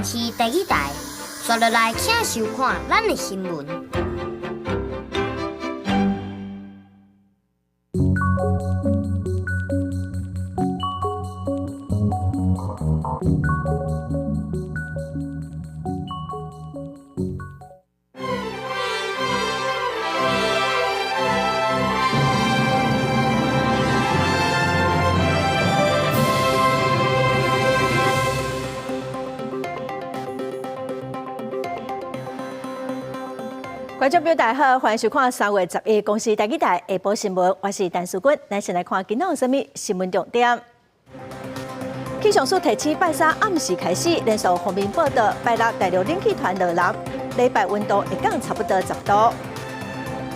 公視第一台，紲落來請收看咱的新聞。觀眾朋友大家好，歡迎收看3月11公視台語台下晡新聞，我是陳淑君。咱先來看今仔有啥物新聞重點。氣象署提醒拜三暗時開始連續鋒面報道，拜六大陸冷氣團落南，禮拜溫度會降差不多10度。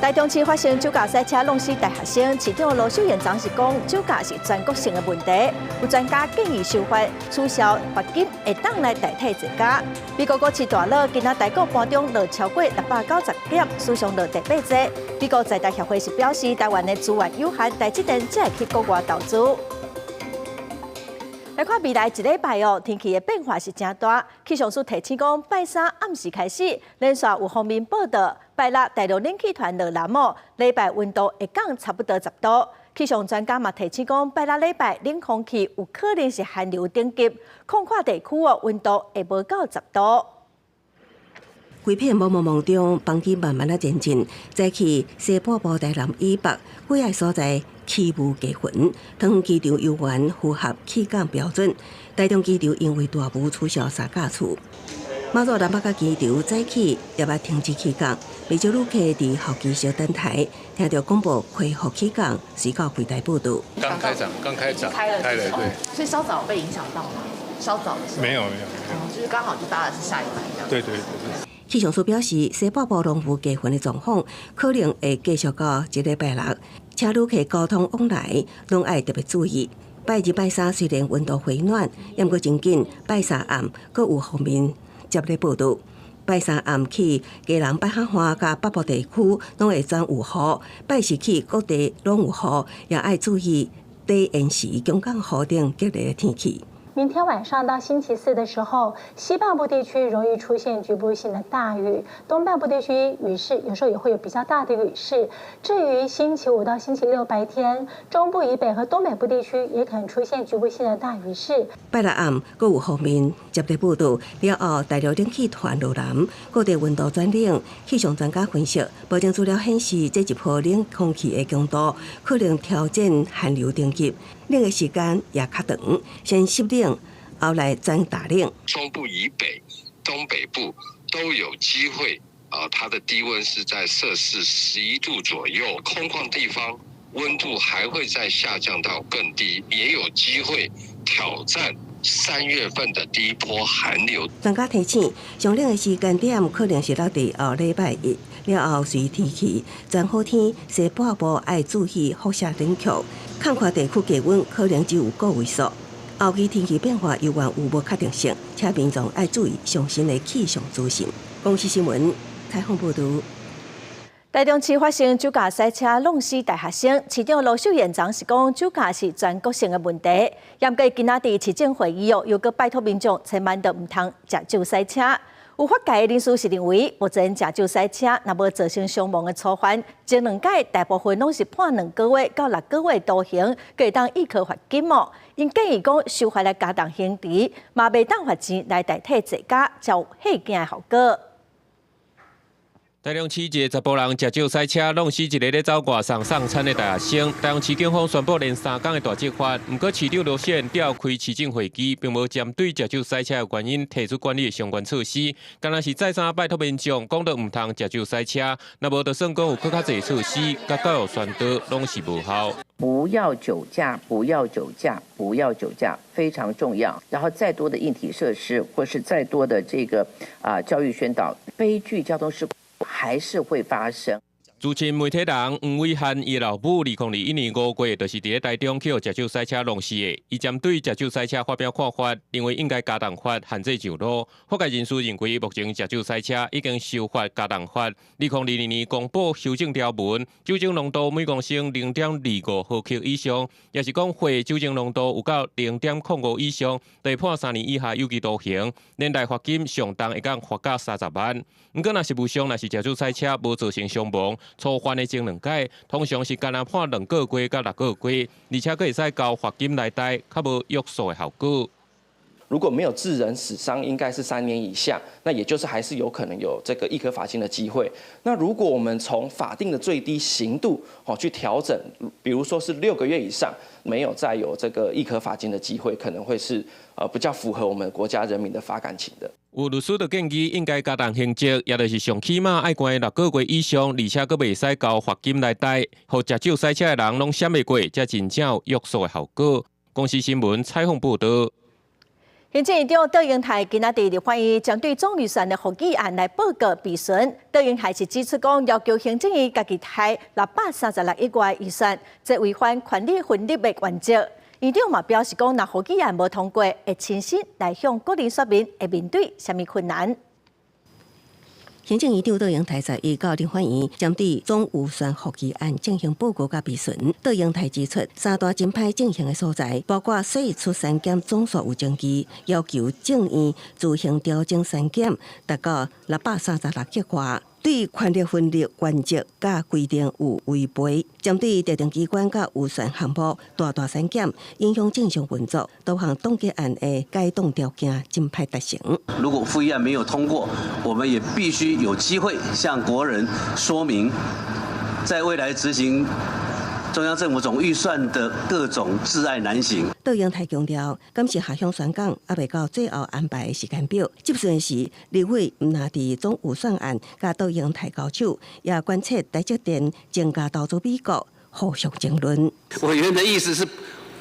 台中市發生酒駕賽車弄死大學生，市長盧秀燕昨是講酒駕是全國性的問題，有專家建議修法取消罰金，會當來代替醉駕。美國股市大落，今仔台股盤中落超過690點，史上落第八濟。美國在台協會是表示，台灣的資源有限，台積電才會去國外投資。來看未來一禮拜哦，天氣的變化是誠大。氣象署提醒講，拜三暗時開始，連續有鋒面報道，拜六大陸冷氣團落南哦，禮拜溫度會降差不多10度。氣象專家嘛提醒講，拜六禮拜冷空氣有可能是寒流等級，空曠地區哦溫度會無到10度。規片霧濛濛中，班機慢慢仔前進，載去西半部台南以北幾个所在起霧加雲，桃園機場猶原符合起降標準。台中機場因為大霧取消三架次。馬祖南北角機場早起也捌停止起降，袂少旅客佇候機室等待，聽著廣播恢復起降，隨到櫃台報到。剛開張，剛開張，開了，對。所以稍早被影響到嗎？稍早的時候。沒有沒有沒有，就是剛好就搭的是下一班這樣。對對對。氣象署表示，西半部濃霧加雲的狀況可能會繼續到這禮拜六，請旅客交通往來攏愛特別注意。拜二、拜三雖然溫度回暖，毋過真緊拜三暗閣有鋒面接咧報道。拜三暗起，基隆北海岸佮北部地區攏會轉有雨；拜四起各地攏有雨，也愛注意短延時強降雨等激烈的天氣。明天晚上到星期四的時候，西半部地區容易出現局部性的大雨，東半部地區雨勢有時候也會有比較大的雨勢。至於星期五到星期六白天，中部以北和東北部地區也可能出現局部性的大雨勢。拜六暗閣有鋒面接咧報道，了後大陸冷氣團落南，各地溫度轉冷。氣象專家分析，目前資料顯示，這一波冷空氣的強度可能挑戰寒流等級。冷的時間也較長，先濕冷，後來轉大冷。中部以北、東北部都有機會啊，它的低溫是在攝氏11度左右，空曠地方溫度還會再下降到更低，也有機會挑戰3月份的第一波寒流。專家提醒，上冷的時間點可能是落佇後禮拜一，了後隨天氣轉好天，西半部愛注意輻射冷卻。空曠地區低溫可能只有個位數。後期天氣變化猶原有無確定性，請民眾愛注意上新的氣象資訊。公視新聞採訪報導。台中市發生酒駕賽車弄死大學生，市長盧秀燕昨是講酒駕是全國性的問題。毋過今仔佇市政會議哦，又閣拜託民眾千萬都毋通食酒賽車。有法界的人士是認為，目前食酒賽車若無造成傷亡的處罰，前兩屆大部分攏是判2個月到6個月徒刑，閣會當易科罰金哦。𪜶建議講修法來加重刑罰，嘛袂當罰錢來代替坐監，才有嚇驚的效果。台中市一个查埔人食酒賽車，弄死一个咧走外送送餐的大學生。台中市警方宣布連三工的大執法，毋過市長盧秀燕召開市政會議，並無針對食酒賽車的原因提出管理的相關措施，敢若是再三拜託民眾，講著毋通食酒賽車，若無就算講有閣較濟措施，佮教育宣導攏是無效。不要酒駕，不要酒駕，不要酒駕，非常重要。然後再多的硬體設施，或是再多的這個教育宣導，悲劇交通事故還是會發生。資深媒體人黃偉漢伊老母2021年5月就是佇咧台中去予食酒賽車弄死的。伊針對食酒賽車發表看法，認為應該加重罰，限制上路。法界人士認為，目前食酒賽車已經修法加重罰。2022年公布修正條文，酒精濃度每公升0.25毫克以上，也是講血酒精濃度有到0.05以上，就會判3年以下有期徒刑，連帶罰金上重會當罰到30萬。毋過，若實務上若是食酒賽車無造成傷亡，初犯的前兩擺，通常是干焦判2個月到6個月，而且閣會使交罰金來代，較無約束的效果。如果沒有致人死傷，應該是3年以下，那也就是還是有可能有這個易科罰金的機會。那如果我們從法定的最低刑度哦去調整，比如說是6個月以上，沒有再有這個易科罰金的機會，可能會是比較符合我們國家人民的法感情的。有律師就建議應該加重刑責，也就是上起碼愛關六個月以上，而且閣袂使交罰金來代，予食酒賽車的人攏閃會過，才真正有約束的效果。公視新聞採訪報導。行政院長卓榮泰今仔佇立法院針對總預算的附議案來報告備詢。卓榮泰是指出講，要求行政院家己開636億外預算，這違反權力分立的原則。院長嘛表示講，若附議案無通過，會親身來向國人說明會面對啥物困難。行政院長卓榮泰11到立法院針對總預算附議案進行報告佮備詢。卓榮泰指出，三大真歹進行的所在，包括歲出刪減總數有爭議，要求政院自行調整刪減，達到636億外。對權力分立原則佮規定有違背，針對特定機關佮預算項目大大刪減，影響正常運作，多項凍結案的解凍條件真歹達成。如果附議案沒有通過，我們也必須有機會向國人說明，在未來執行中央政府總預算的各種窒礙難行。卓榮泰強調，敢是下鄉宣講，猶未到最後安排的時間表。質詢時，立委毋但佇總預算案佮卓榮泰交手，也關切台積電增加投資美國，互相爭論。委員的意思是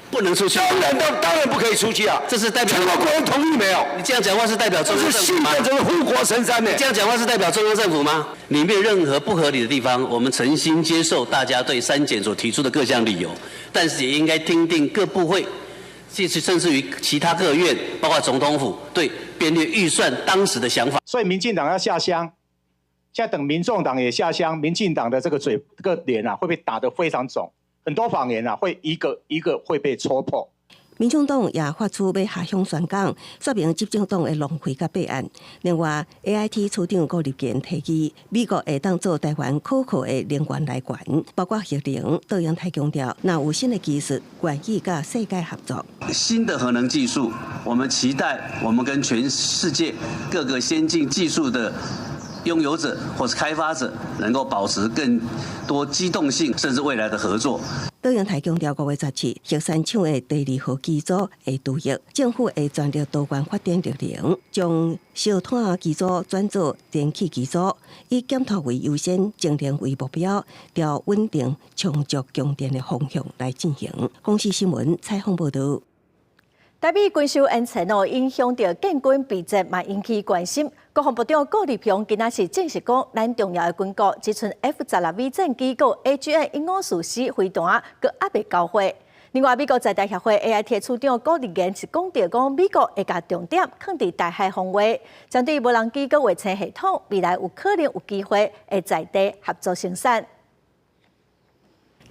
不能出去，當然當然不可以出去啊！這是代表全國國人同意沒有？你這樣講話是代表中央政府嗎？這是護國神山呢！你這樣講話是代表中央政府嗎？裡面任何不合理的地方，我們誠心接受大家對刪減所提出的各項理由，但是也應該聽聽各部會，甚至於其他各院，包括總統府對編列預算當時的想法。所以民進黨要下鄉，現在等民眾黨也下鄉，民進黨的這個嘴、這個臉啊，會被打得非常腫。很多謊言啊，會一個一個會被戳破。民眾黨也發出欲下鄉宣講，說明執政黨的浪費佮弊案。另外，AIT 處長顧立堅提議，美國會當做台灣可靠的能源來源，包括核能。卓榮泰強調，若有新的技術，願意佮世界合作。新的核能技術，我們期待我們跟全世界各個先進技術的擁有者或是開發者，能夠保持更多機動性，甚至未來的合作。卓榮泰強調，5月17，核三廠的第二號機組會除役，政府會全力多元發展綠能，將燒炭機組轉做電氣機組，以減碳為優先，節能為目標，朝穩定充足供電的方向來進行。公視新聞採訪報導。台美軍售延遲哦，影響著建軍備戰，嘛引起關心。國防部長顧立雄今仔是證實講，咱重要的軍購，只賰 F-16V 戰機佮 AGM-154C 飛彈，閣猶未交貨。另外，美國在台協會 AIT 處長顧立言是講著講，美國會共重點囥佇台海防衛，針對無人機佮衛星系統，未來有可能有機會會在地合作生產。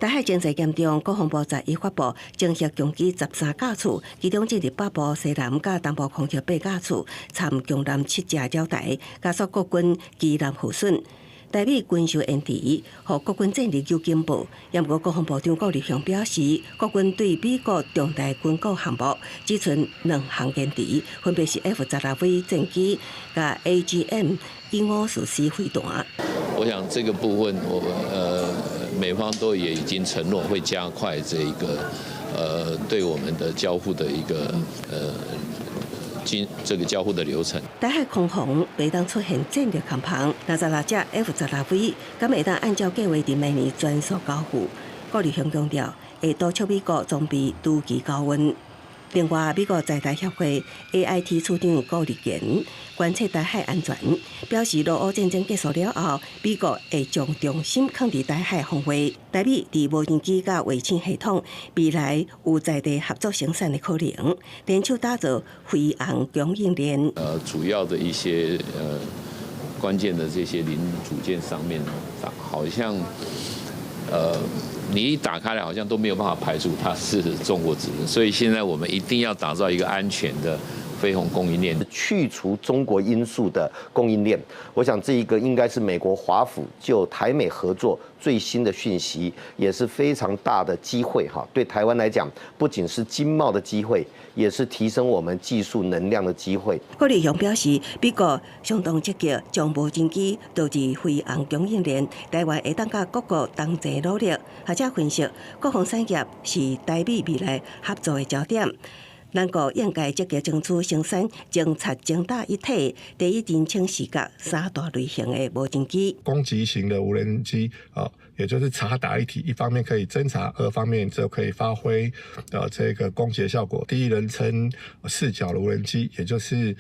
台海情勢嚴重，國防部11發布偵察強機13架次，其中進入北部、西南佮東部空域8架次，參強艦7隻繞台，加速國軍機艦耗損。台美軍售延遲，予國軍戰力有進步。毋過國防部長顧立雄表示，國軍對美國重大軍購項目只賰兩項延遲，分別是 F-16V 戰機佮 AGM-154C 飛彈。我想這個部分，我美方都也已經承諾會加快這一個對我們的交付的一個經這個交付的流程。台海空防袂當出現戰略空縫，66隻 F-16V，敢會當按照計劃佇明年全數交付？顧立雄強調，會督促美國裝備如期交運。另外，美國在台協會 AIT 處長顧立言關切台海安全，表示俄烏戰爭結束了後，美國會將重心放佇台海防衛。台美佇無人機佮衛星系統未來有在地合作生產的可能，聯手打造飛航供應鏈。主要的一些關鍵的這些零組件上面，好像你一打開來，好像都沒有辦法排除它是中國製的，所以現在我們一定要打造一個安全的飛鴻供應鏈，去除中國因素的供應鏈。我想這一個應該是美國華府就台美合作最新的訊息，也是非常大的機會哈。對台灣來講，不僅是經貿的機會，也是提升我們技術能量的機會。郭立雄表示，美國相當積極將無人機導入飛航供應鏈，台灣會當佮各國同齊努力。學者分析，國防產業是台美未來合作的焦點。咱國應該積極爭取生產偵察、偵打一體、第一人稱視角三大類型的無人機。攻擊型的無人機啊，也就是察打一體，一方面可以偵察，二方面就可以發揮這個攻擊的效果。第一人稱視角的無人機，也就是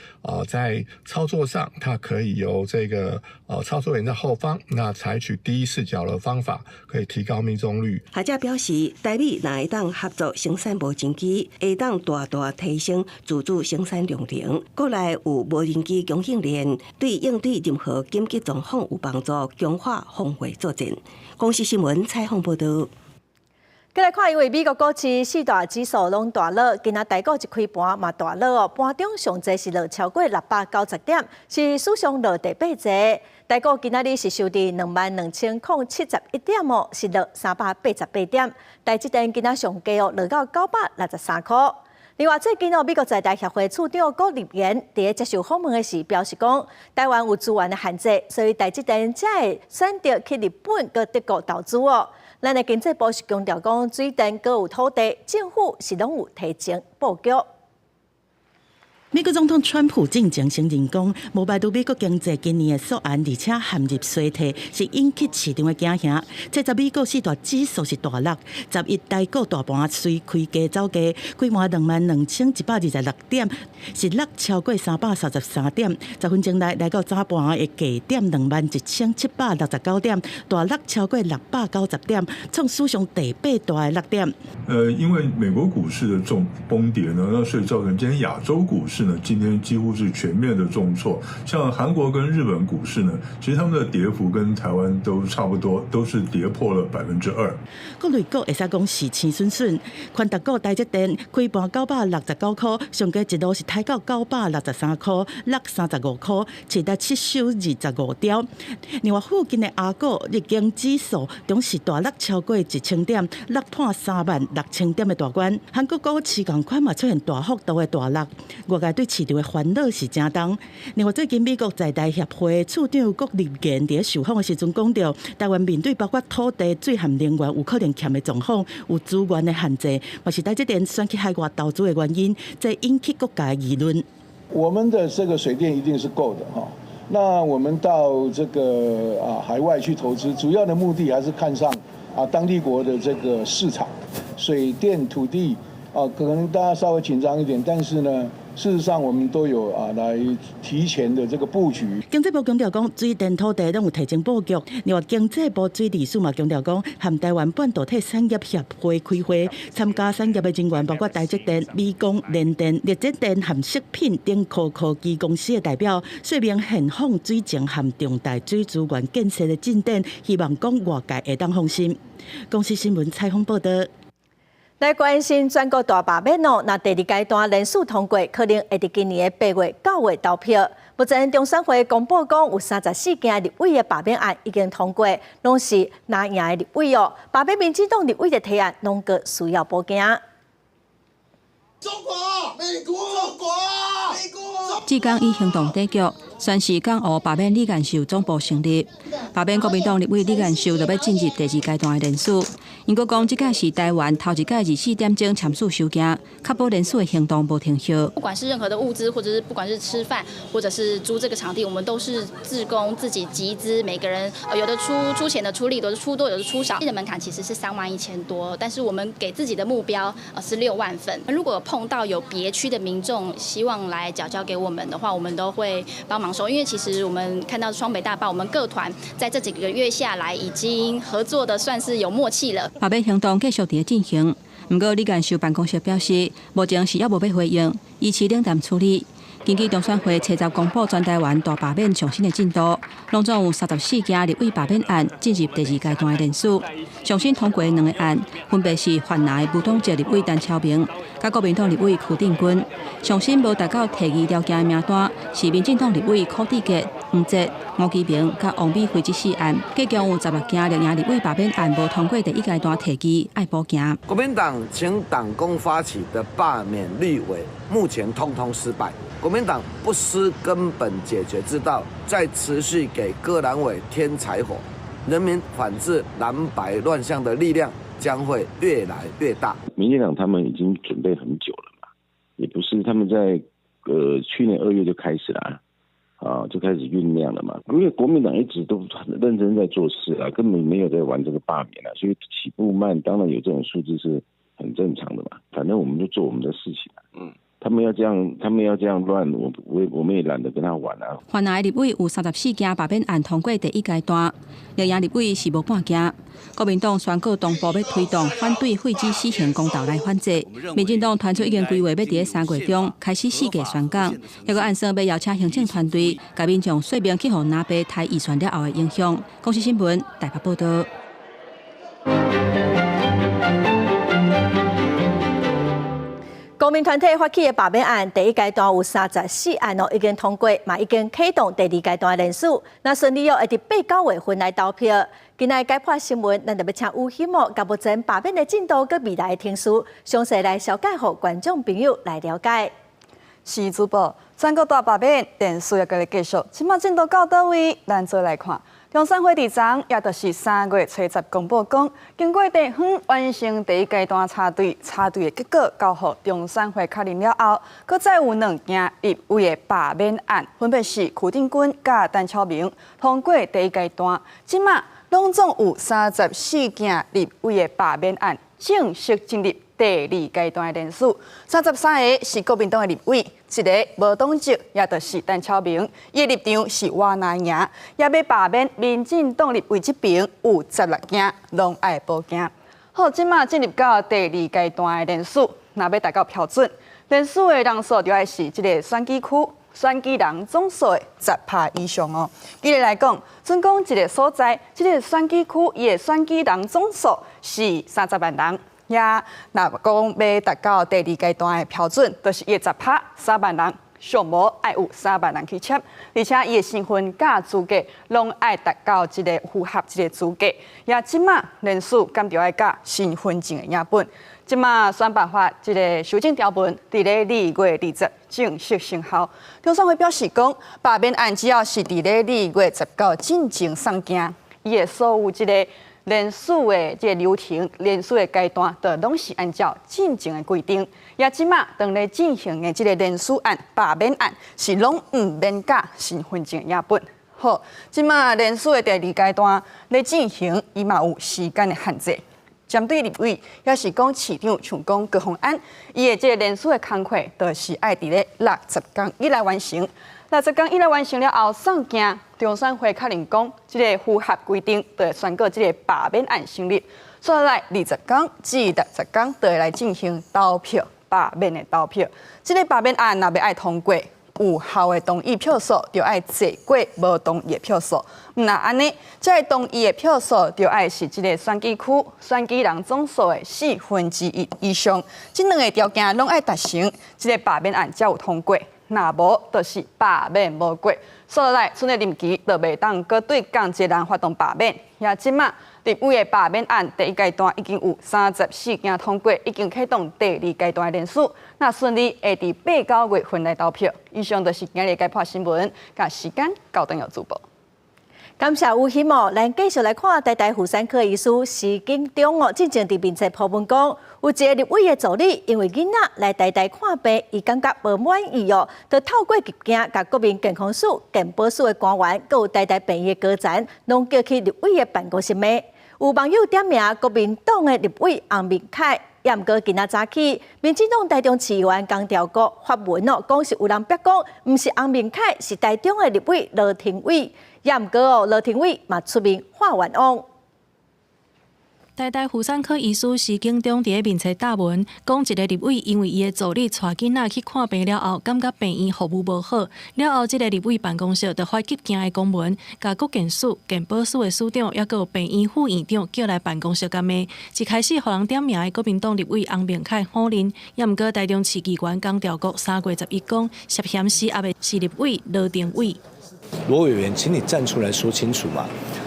在操作上，它可以由這個操作員在後方，那採取第一視角的方法，可以提高命中率。學者表示，台美若會當合作生產無人機，會當大大提升自主生產量能，國內有無人機供應鏈，對應對任何緊急狀況有幫助，強化防衛作戰。公視新聞採訪報導。閣來看，因為美國股市四大指數攏大落，今仔台股一開盤嘛大落哦，盤中上濟是落超過690點，是史上落第八濟。台股今仔日是收佇22,071點哦，是落388點。台積電今仔上低哦，落到963箍。另外，最近哦，美國在台協會處長郭立言佇咧接受訪問的時表示講，台灣有資源的限制，所以台積電才會選擇去日本佮德國投資哦。咱的經濟部是強調講，水電閣有土地，政府是攏有提前布局。美國總統川普進前承認講，無排除美國經濟今年會溯緩，而且陷入衰退，是引起市場的驚嚇。這十美國四大指數是大落，11台股大盤隨開低走低，開盤22,126點，是落超過333點。10分鐘內來到早盤的低點21,769點，大落超過690點，創史上第八大的落點。因為美國股市的重崩跌呢，那所以造成今天亞洲股市呢，今天幾乎是全面的重挫。像韓國跟日本股市呢，其實他們的跌幅跟台灣都差不多，都是跌破了2%。各類股會使講是青筍筍，權值股台積電開盤969箍，上低一度是刣到963箍，落35箍，市值七收25兆。另外附近的亞股日經指數總是大落超過1000點，落破36,000點的大關。韓國股市仝款嘛出現大幅度的大落，外界對市場的煩惱是誠重。另外，最近美國在台協會處長郭立言佇受訪的時陣講著，台灣面對包括土地、水和能源有可能欠的狀況，有資源的限制，嘛是台積電選去海外投資的原因，這引起各界議論。我們的這個水電一定是夠的哈。那我們到這個海外去投資，主要的目的還是看上當地國的這個市場，水電、土地啊，可能大家稍微緊張一點，但是呢，事實上我們都有來提前的這個布局。經濟部強調講，水電土地攏有提前布局。另外，經濟部水利署嘛強調講，和台灣半導體產業協會開會，參加產業的人員包括台積電、美光、聯電、力積電和食品等高科技公司的代表，說明現況水情和重大水資源建設的進展，希望講外界會當放心。公視新聞採訪報導。來關心全國大罷免哦，若第二階段連署通過，可能會佇今年的8月、9月投票。目前中選會公布講，有34件立委的罷免案已經通過，攏是藍營的立委哦。罷免民進黨立委的提案，攏閣需要補件。中國、美國、中國、美國。浙江以行動當局，宣示港湖罷免李彥秀總部成立。罷免國民黨立委李彥秀就欲進入第二階段的聯署。𪜶閣講，這屆是台灣頭一屆24點鐘簽署收件，確保聯署的行動無停歇。不管是任何的物資，或者是不管是吃飯，或者是租這個場地，我們都是志工自己集資，每個人有的出錢的出力，有的出多，有的出少。的門檻其實是3萬1千多，但是我們給自己的目標是6萬份。如果碰到有別區的民眾希望來繳交給我們的話，我們都會幫忙收。因為其實我們看到雙北大罷，我們各團在這幾個月下來已經合作的算是有默契了。罷免行動繼續佇咧進行，毋過李彥秀辦公室表示，目前是猶無欲回應，維持冷淡處理。根據中選會初十公布全台灣大罷免上新的進度，攏總有34件立委罷免案進入第二階段的聯署，上新通過兩個案，分別是泛藍的無黨籍立委陳超明，佮國民黨立委邱定均。上新無達到提議條件的名單是民進黨立委柯志杰、黃捷、吳基明佮王美輝這四案，計共有16件綠營立委罷免案無通過第一階段提議，愛補行。國民黨請黨工發起的罷免立委，目前通通失敗。國民黨不思根本解決之道，再持續給柯藍委添柴火，人民反制藍白亂象的力量將會越來越大。民進黨他們已經準備很久了嘛，也不是他們在去年2月就開始了啊，就開始醞釀了嘛。因為國民黨一直都很認真在做事啊，根本沒有在玩這個罷免啊，所以起步慢，當然有這種數字是很正常的嘛。反正我們就做我們的事情。他們要這樣，他們要這樣亂，我們也懶得跟他玩啊。泛藍立委有34件罷免案通過第一階段，綠營立委是無半件。國民黨宣告同步欲推動反對廢止死刑公投來反制，民進黨傳出已經規劃欲佇咧3月中開始四界宣講，抑閣按算欲邀請行政團隊，共民眾說明去予藍白刣預算了後的影響。公視新聞台北報道。公民團體發起的罷免案，第一階段有34案哦，已經通過，嘛已經啟動第二階段的聯署。若順利哦，會佇8、9月份來投票。今仔解破新聞，咱就欲請吳欣哦，共目前罷免的進度佮未來的程序，詳細來紹介予觀眾朋友來了解。是主播，全國大罷免聯署猶閣咧繼續，這馬進度到佗位，咱做來看。中選會佇昨，也就是3月初十公布講，經過地方完成第一階段查對，查對的結果交予中選會確認了後，閣再有兩件立委的罷免案，分別是邱定均佮陳超明通過第一階段。這馬攏總有34件立委的罷免案正式進入第二階段的聯署。33個是國民黨的立委，一個無黨籍，也就是陳超明，伊的立場是我若贏，也欲罷免民進黨立委這邊有16件，攏愛補行。好，這馬進入到第二階段的聯署，若欲達到標準，聯署的人數就愛是這個選舉區選舉人總數的10%以上哦。舉例來講，準講一個所在，這個選舉區伊的選舉人總數是30萬人。也若講欲達到第二階段的標準，就是伊的10%3萬人，上無愛有3萬人去簽，而且伊的身份佮資格攏愛達到這個符合這個資格。也這馬聯署敢著愛佮身份證的影本。這馬選罷法這個修正條文，佇咧2月20正式生效。中選會表示講，罷免案只要是佇咧2月19進前送件，伊的所有這個聯署的這個流程、聯署的階段，就攏是按照進前的規定。也這馬當咧進行的這個聯署案、罷免案，是攏毋免佮身份證影本。好，這馬聯署的第二階段咧進行，伊嘛有時間的限制。針對立委，抑是講市長，像講高虹安，伊的這個聯署的工課，就是愛佇咧60天以內完成。60天以內完成了後，送件中選會確認講，這個符合規定，就會宣告這個罷免案成立。煞來20天至60天，就會來進行投票罷免的投票。這個罷免案若欲愛通過，有效的同意票數就愛濟過無同意的票數。毋若按呢，這个同意的票數就愛是這個選舉區選舉人總數的1/4以上。這兩個條件攏愛達成，這個罷免案才有通過。若無，就是罷免無過。煞落來，賰的任期就袂當閣對仝一个人發動罷免。也這馬立委的罷免案第一階段已經有34件通過，已經啟動第二階段的聯署。若順利會佇8、9月份來投票。以上就是今日的解破新聞，共時間交轉予主播。感謝吳希哦，咱繼續來看台大婦產科醫師施景中哦，進前佇面冊 po 文講，有一个立委的助理因為囡仔來台大看病，伊感覺無滿意哦，就透過入鏡，共國民健康署、健保署的官員，閣有台大病院的高層，攏叫去立委的辦公室罵。有網友點名國民黨的立委洪明凱，也毋過今仔早起，民進黨台中市議員江兆國發文哦，講是有人逼講，毋是洪明凱，是台中的立委羅庭偉。也毋過哦，羅庭偉嘛出面喊冤枉。台大婦產科醫師施景中佇咧面冊貼文，講一个立委因為伊的助理帶囡仔去看病了後，感覺病院服務無好，了後這个立委辦公室就發急件的公文，共國健署、健保署的署長，抑閣有病院副院長叫來辦公室共罵。一開始予人點名的國民黨立委洪明凱否認，也毋過台中市議員江兆國3月11講，涉嫌施壓的是立委羅庭偉。羅委員，請你站出來說清楚嘛！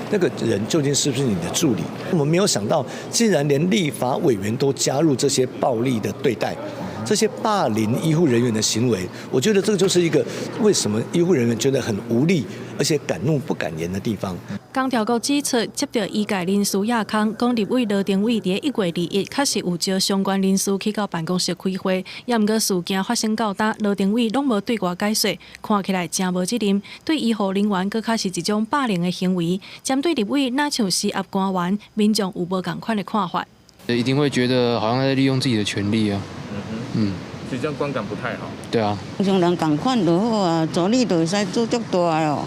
那個人究竟是不是你的助理？我們沒有想到，竟然連立法委員都加入這些暴力的對待，這些霸凌醫護人員的行為，我覺得這個就是一個為什麼醫護人員覺得很無力，而且敢怒不敢言的地方。江兆國指出，接到醫界人士亞康講，立委羅庭偉佇1月21確實有召相關人士去到辦公室開會，也毋過事件發生到今，羅庭偉攏無對外解說，看起來誠無責任，對醫護人員閣較是一種霸凌的行為。針對立委若像施壓官員，民眾有無仝款的看法？一定會覺得好像在利用自己的權力啊。嗯，所以這樣觀感不太好。對啊。像人仝款就好啊，助理就會使做足大哦。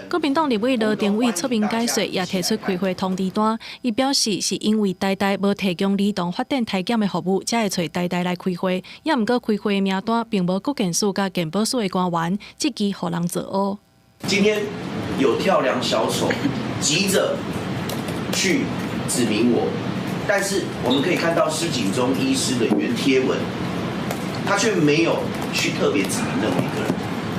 國民黨立委羅庭偉出面解說，也提出開會通知單。伊表示是因為台大無提供兒童發展體檢的服務，才會揣台大來開會。也毋過開會的名單並無國健署佮健保署的官員，這支予人做烏。今天有跳梁小丑急着去指名我，但是我們可以看到施景中醫師的原貼文，他卻沒有去特別指明任何一個人。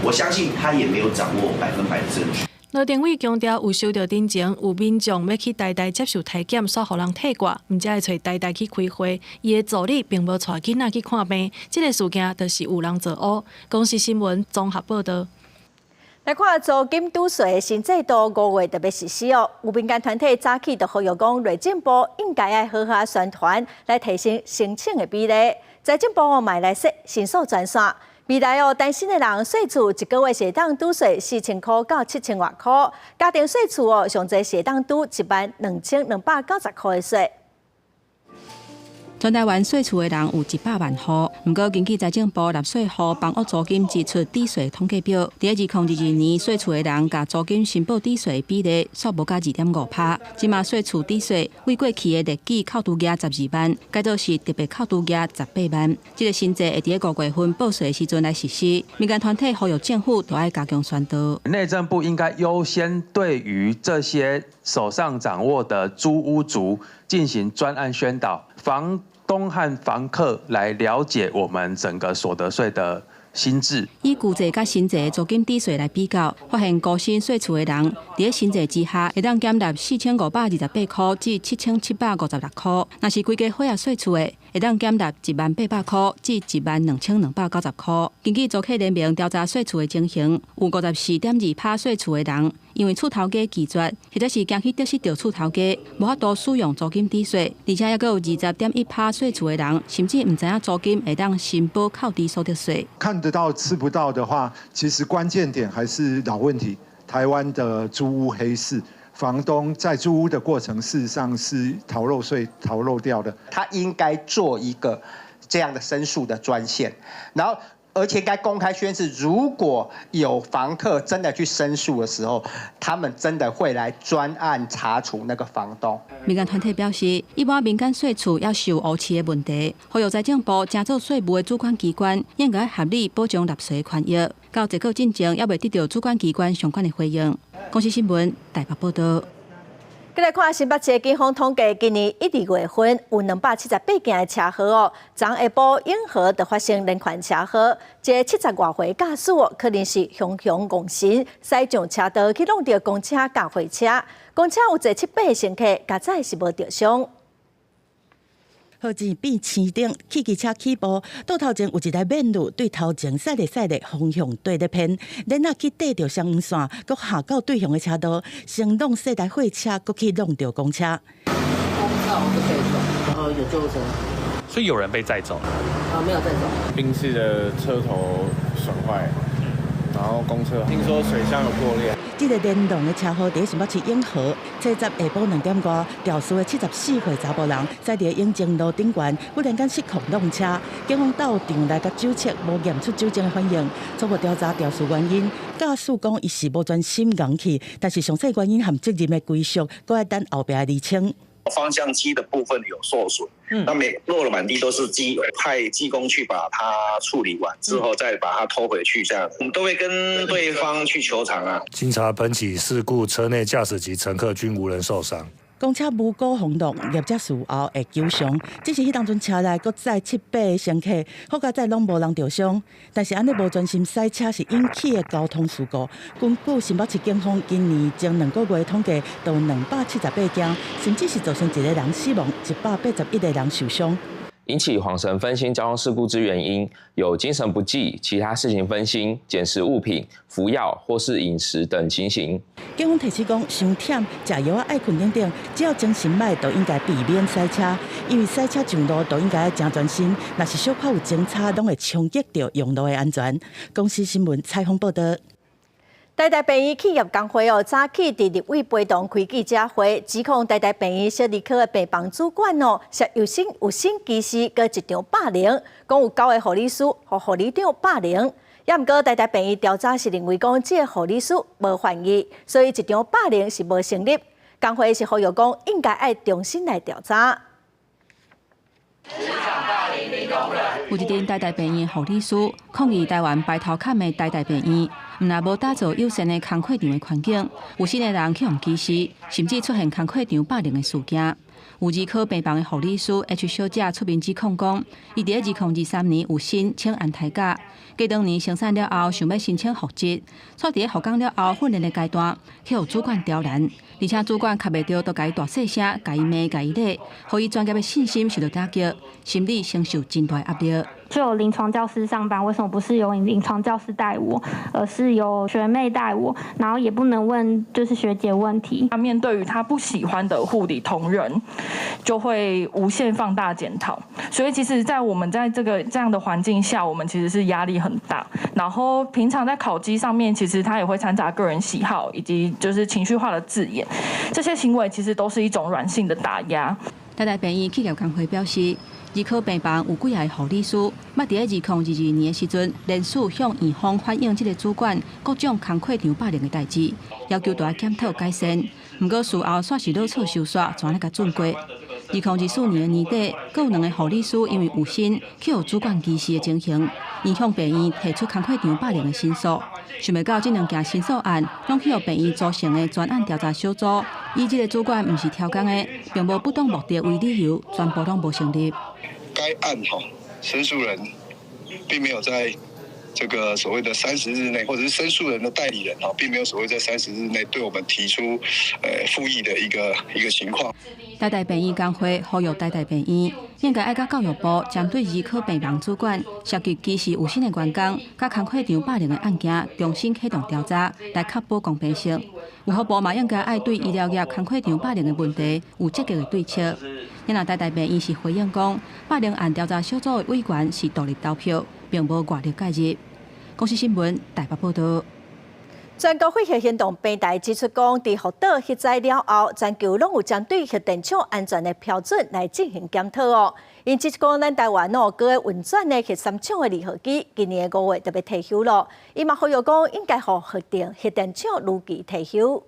我相信他也沒有掌握100%的證據。羅庭偉強調有收到陳情，有民眾欲去台大接受體檢，煞予人退掛，毋才會揣台大去開會。伊的助理並無帶囡仔去看病，這个事件就是有人做烏。公視新聞綜合報導。來看租金抵稅的新制度5月就欲實施哦。有民間團體早起就呼籲講，內政部應該愛好好宣傳，來提升申請的比例。財政部哦，嘛來設申訴專線。未來哦，單身的人稅厝一個月是會當抵稅4000箍到7000外箍，家庭稅厝哦，上濟是會當抵1萬2290箍的稅。全台灣稅厝的人有100萬戶，毋過根據財政部納稅戶房屋租金支出抵稅統計表，佇2022年稅厝的人共租金申報抵稅比例，煞無到2.5%。這馬稅厝抵稅為過去的列舉扣除額12萬，改做是特別扣除額18萬。這个新制會佇5月份報稅時陣來實施。民間團體呼籲政府都愛加強宣導。內政部應該優先對於這些手上掌握的租屋族進行專案宣導，房東和房客來了解我們整個所得稅的新制。以舊制佮新制的租金抵稅來比較，發現高薪稅厝的人，佇新制之下，會當減納4528塊至7756塊；若是規家伙仔稅厝的，會當減納1萬800塊至1萬2290塊。根據租客聯盟調查稅厝的情形，有54.2%稅厝的人，因為厝頭家拒絕，或者是驚去得失著厝頭家，無法度使用租金抵稅，而且猶閣有20.1%稅厝的人，甚至毋知影租金會當申報扣除所得稅。看得到吃不到的話，其實關鍵點還是老問題，台灣的租屋黑市，房東在租屋的過程，事實上是逃漏稅逃漏掉的。他應該做一個這樣的申訴的專線，然後而且該公開宣示，如果有房客真的去申訴的時候，他們真的會來專案查處那個房東。民間團體表示，一般民間稅厝猶受烏市的問題，呼籲財政部正做稅務的主管機關，應該合理保障納稅權益。到這個進前，猶未得到主管機關相關的回應。公視新聞台北報導。來看新北市警方統計，今年一、二月份有278件的車禍哦。昨下晡永和就發生連環車禍，一个70外歲駕駛哦，可能是雄雄戇神，駛上車道去挵著公車佮貨車，公車有坐七八个乘客，佳哉是無著傷。好似變青燈，汽機車起步，倒頭前有一台免路對頭前駛咧駛咧方向對咧偏，然後去綴著雙黃線，閣下到對向的車道，先挵細台貨車，閣去挵著公車。公車我被載走，然後有救護車。所以有人被載走？啊，沒有載走。賓士的車頭損壞，然後公車聽說水箱有破裂。這个連儂的車禍佇新北市永和，初十下晡2點外，肇事的74歲查埔人，駛佇永靖路頂懸，忽然間失控挵車，警方到場來共酒測，無驗出酒精的反應，初步調查肇事原因，駕駛講伊是無專心𠢕去，但是詳細原因和責任的歸屬，閣愛等後壁的釐清。方向機的部分有受損，那麼落了滿地都是機，派技工去把它處理完之後，再把它拖回去，這樣我們都會跟對方去求償啊。經查本起事故，車內駕駛及乘客均無人受傷。公車無辜予挵，業者事後會求償。只是彼當陣車內閣載七八个乘客，好佳哉攏無人著傷。但是按呢無專心駛車是引起的交通事故。根據新北市警方今年前2個月統計，就278件，甚至是造成一個人死亡，181個人受傷。引起恍神分心交通事故之原因，有精神不濟、其他事情分心、撿拾物品、服藥或是飲食等情形。警方提醒講，傷忝、食藥仔愛睏等等，只要精神䆀，就應該避免駛車，因為駛車上路都應該誠專心。若是小可有偵差，攏會衝擊著用路的安全。公視新聞採訪報導。台大病院企業工會哦，早起佇立委陪同開記者會，指控台大病院小兒科的病房主管哦，涉有薪有薪歧視，閣職場霸凌，講有九个護理師予護理長霸凌。也毋過台大病院調查是認為講，這个護理師無犯意，所以職場霸凌是無成立。工會是呼籲講，應該愛重新來調查。有一陣台大病院護理師抗議台灣排頭崁的台大病院，毋但無打造友善的工課場的環境，有新的人去予歧視，甚至出現工課場霸凌的事件。有兒科病房的護理師 H 小姐出面指控講，伊佇2023年有薪請安胎假，過兩年生產了後，想欲申請復職，卻佇咧復工了後訓練的階段，去予主管刁難，而且主管卡袂著，都共伊大細聲，共伊罵，共伊咧，予伊專業的信心受到打擊，心理承受真大壓力。就有臨床教師上班，為什麼不是由臨床教師帶我，而是由學妹帶我？然後也不能問就是學姐問題。他面對於他不喜歡的護理同仁，就會無限放大檢討。所以其實，在我們在這個這樣的環境下，我們其實是壓力很大。然後平常在考績上面，其實他也會摻雜個人喜好以及就是情緒化的字眼，這些行為其實都是一種軟性的打壓。台大病院企業工會表示，兒科病房有幾个護理師，捌佇咧2022年的時陣，連續向院方反映這个主管各種工課場霸凌的代誌，要求著愛檢討改善。毋過事後煞是落錯收煞，全來共準過。2024年的年底，閣有兩个護理師因為有薪去予主管歧視的情形，𪜶向病院提出工課場霸凌的申訴。想袂到這兩件申訴案，攏去予病院組成的專案調查小組，以這个主管毋是超工的，並無不當目的為理由，全部攏無成立。該案哈，申訴人並沒有在這個所謂的30日內，或者是申訴人的代理人哈，並沒有所謂在三十日內對我們提出復議的一個情況。台大病院工會呼籲台大病院應該愛佮教育部針對兒科病房主管涉及歧視有薪的員工、佮工課場霸凌的案件，重新啟動調查，來確保公平性。衛福部嘛應該愛對醫療業工課場霸凌的問題有積極的對策。若台大病院是回應講，霸凌案調查小組的委員是獨立投票，並無外力介入。公視新聞台北報導。全國廢核行動平台指出，講佇福島核災了後，全球攏有針對核電廠安全的標準來進行檢討哦。𪜶指出講，咱台灣哦，閣咧運轉的核三廠的二號機，今年的5月就欲退休囉。伊嘛呼籲講，應該予核電廠如期退休。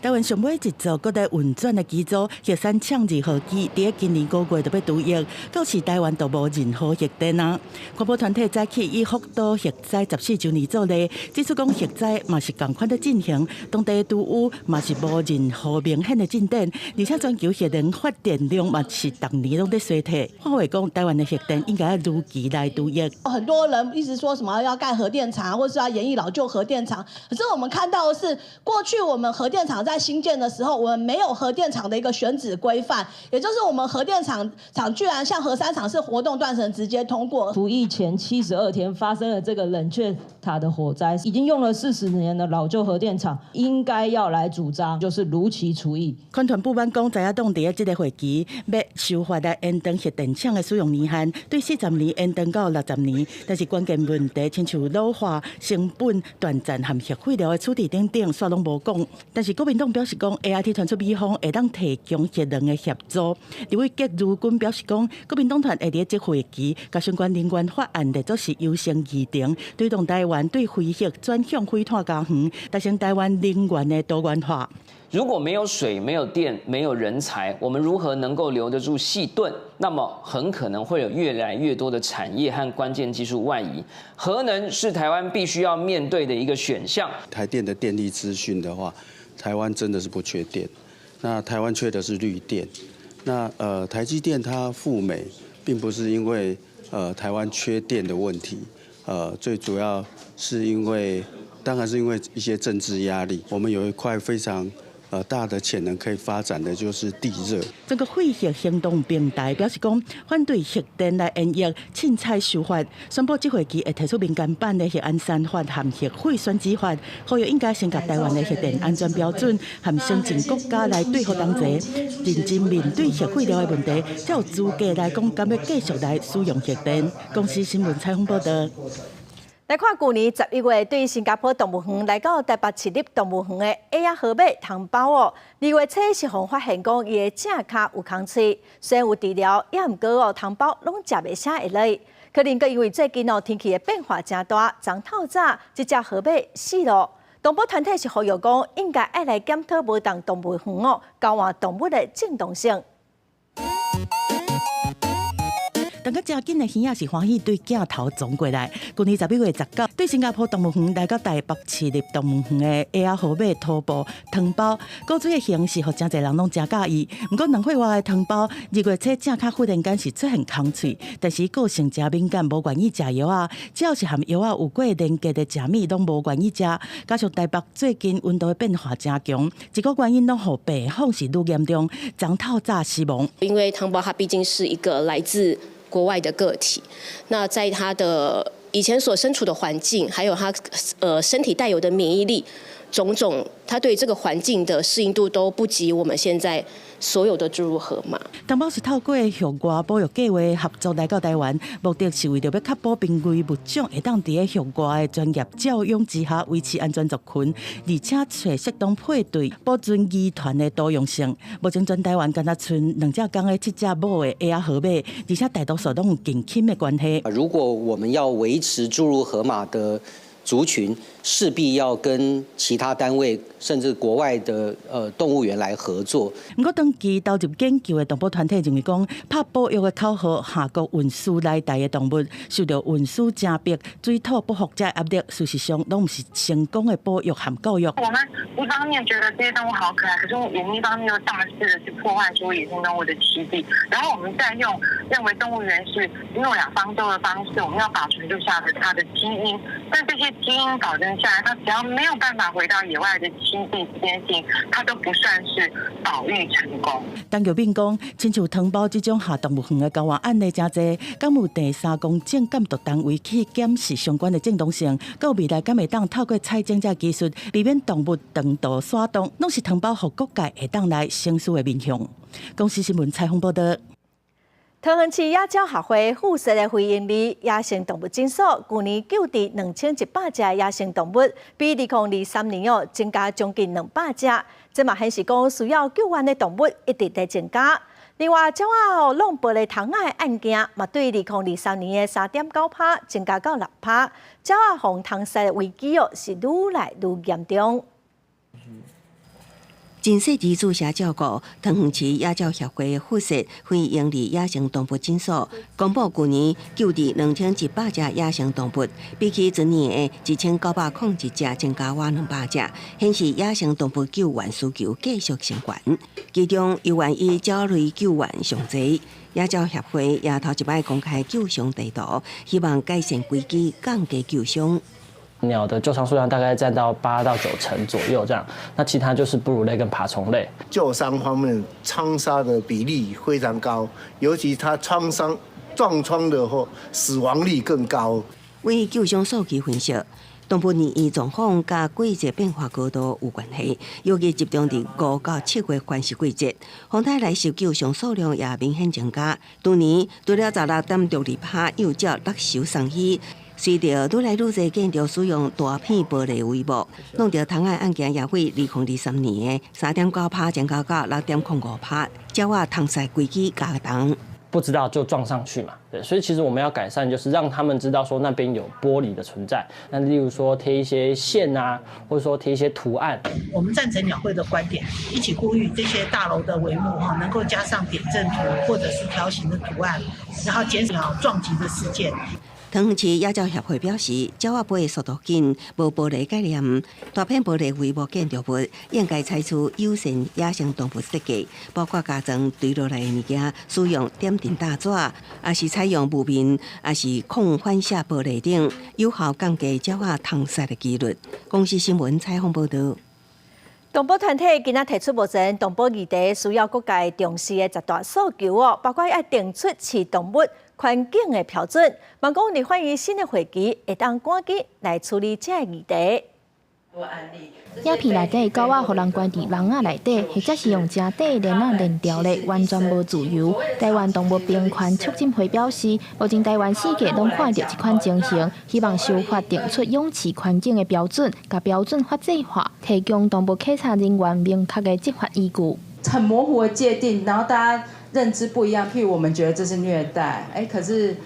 台灣上尾一座閣咧運轉的機組核三廠二號機，佇咧今年5月就欲除役，到時台灣就無任何核電啊！環保團體早起以福島核災14週年做例，指出講核災嘛是仝款咧進行，當地豬屋嘛是無任何明顯的進展，而且全球核能發電量嘛是逐年攏咧衰退。話話講，台灣的核電應該如期來除役。很多人一直說什麼要蓋核電廠，或是要延役老舊核電廠，可是我們看到的是，過去我們核電廠在興建的時候，我們沒有核電廠的一個選址規範，也就是我們核電廠廠居然像核三廠是活動斷層直接通過。除役前72天發生了這個冷卻塔的火災，已經用了40年的老舊核電廠，應該要來主張，就是如期除役。環團不滿講，在野黨佇咧這個會期欲修法來延長核電廠的使用年限，對40年延長到60年，但是關鍵問題親像老化、成本、斷層和核廢料的處置等等，煞攏無講。但是國民黨表示講，AIT 傳出美方會當提供核能的協助。立委結如君表示講，國民黨團會佇這會期，共相關能源法案列做是優先議程，推動台灣對非核轉向非碳家園，達成台灣能源的多元化。如果沒有水、沒有電、沒有人才，我們如何能夠留得住矽盾？那麼很可能會有越來越多的產業和關鍵技術外移。核能是台灣必須要面對的一個選項。台電的電力資訊的話，台灣真的是不缺電，那台灣缺的是綠電。那台積電它赴美，並不是因為台灣缺電的問題，最主要是因為，當然是因為一些政治壓力。我們有一塊非常大的潛能可以發展的就是地熱。這個廢核行動平台表示講，反對核電來延役、凊彩修法，宣布這會期會提出民間版的核安全法和核廢選址法，呼籲應該先共台灣的核電安全標準和先進國家來對付同齊，認真面對核廢料的問題，才有資格來講敢欲繼續來使用核電。公視新聞採訪報導。來看舊年11月對新加坡動物園來到台北市立動物園的矮仔河馬湯包哦，2月初是予發現講伊的正跤有空喙，雖然有治療，也毋過哦，湯包攏食袂啥會落。可能閣因為最近哦天氣的變化誠大，昨透早這隻河馬死囉。動保團體是呼籲講，應該愛來檢討無仝動物園哦，交換動物的正當性。但閣誠緊的耳仔是歡喜對鏡頭撞過來。舊年11月19，對新加坡動物園來到台北市立動物園的矮仔河馬徒步湯包，古錐的形式，予誠濟人攏誠佮意。毋過2歲外的湯包，2月初正跤忽然間是出現空喙，但是個性誠敏感，無願意食藥仔，只要是和藥仔有過連結的食物，攏無願意食。加上台北最近溫度的變化誠強，這個原因攏予病況是愈嚴重，昨透早死亡。因為湯包它畢竟是一個來自國外的個體，那在他的以前所身處的環境，還有他身體帶有的免疫力，種種，他對這個環境的適應度都不及我們現在所有的注入河馬。湯包是透過域外保育計畫合作來到台灣，目的是為著欲確保瀕危物種會當佇咧域外的專業照養之下維持安全族群，而且揣適當配對，保存遺傳的多樣性。目前全台灣敢若賰兩隻公的七隻母的矮仔河馬，而且大多數攏有近親的關係。如果我們要維持注入河馬的族群，勢必要跟其他單位，甚至國外的動物園來合作。毋過，長期投入研究的動保團體認為講，拍保育的口號下國運輸來台的動物，受著運輸誠迫、水土不服這壓力，事實上攏毋是成功的保育和教育。我們一方面覺得這些動物好可愛，可是我們一方面又大肆的去破壞說野生動物的棲地，然後我們再用認為動物園是諾亞方舟的方式，我們要保存住下的它的基因，但這些基因保證下來，它只要沒有辦法回到野外的棲地這件事情，它都不算是保育成功。陳玉敏講，親像湯包這種下動物園的交換案例誠濟，敢有第三公正監督單位去檢視相關的正當性？閣未來敢會當透過採種這技術，避免動物長途徙動，攏是湯包予各界會當來省思的面向。公視新聞採訪報導。桃園市野鳥學會附設的非營利野生動物診所，舊年救治2100隻野生動物，比2023年哦增加將近200隻。這嘛顯示講需要救援的動物一直佇增加。另外，鳥仔哦弄玻璃窗仔的案件，嘛對2023年的3.9%增加到6%。鳥仔予刣殺的危機哦是愈來愈嚴重。真細緻注射照顧。桃園市野鳥協會附設非營利野生動物診所，公布舊年救治2100隻野生動物，比起前年的1901隻，增加倚200隻，顯示野生動物救援需求繼續升懸。其中，猶原以鳥類救援上濟。野鳥協會也頭一擺公開救傷地圖，希望改善危機，降低救傷。鳥的救傷數量大概佔到8到9成左右，這樣。那其他就是哺乳類跟爬蟲類。救傷方面，槍殺的比例非常高，尤其它創傷撞窗的話，死亡率更高。為救傷數據分析，動物染疫狀況佮季節變化高度有關係，尤其集中佇5到7月繁殖季節，風颱來襲救傷數量也明顯增加。去年除了16.62%幼鳥落岫送醫。隨著愈來愈濟建築使用大片玻璃帷幕，弄著蟲仔案件也會2023年的3.9%增加到6.05%，鳥仔蟲殺危機加重。不知道就撞上去嘛，對，所以其實我們要改善，就是讓他們知道說那邊有玻璃的存在。那例如說貼一些線啊，或者說貼一些圖案。我們贊成鳥會的觀點，一起呼籲這些大樓的帷幕哈，能夠加上點陣圖或者是條形的圖案，然後減少撞擊的事件。桃園市野鳥協會表示，鳥仔飛的速度緊，無玻璃概念，大片玻璃帷幕建築物應該採取友善野生動物設計，包括加裝墜落來的物件，使用點陣搭紙，抑是採用霧面，抑是抗反射玻璃等，有效降低鳥仔蟲殺的機率。公視新聞採訪報導。動保團體今仔提出目前動保議題需要各界重視的十大訴求哦，包括愛定出飼動物環境的標準，望講立法院新的會期會當趕緊來處理這个議題。影片內底狗仔予人關佇籠仔內底，或者是用誠短鏈仔連牢咧，完全無自由。台灣動物平權促進會表示，目前台灣四界攏看著這款情形，希望修法定出養飼環境的標準，共標準法制化，提供動物稽查人員明確的執法依據。很模糊的界定，然後大家認知不一樣。譬如我們覺得這是虐待，哎，可是，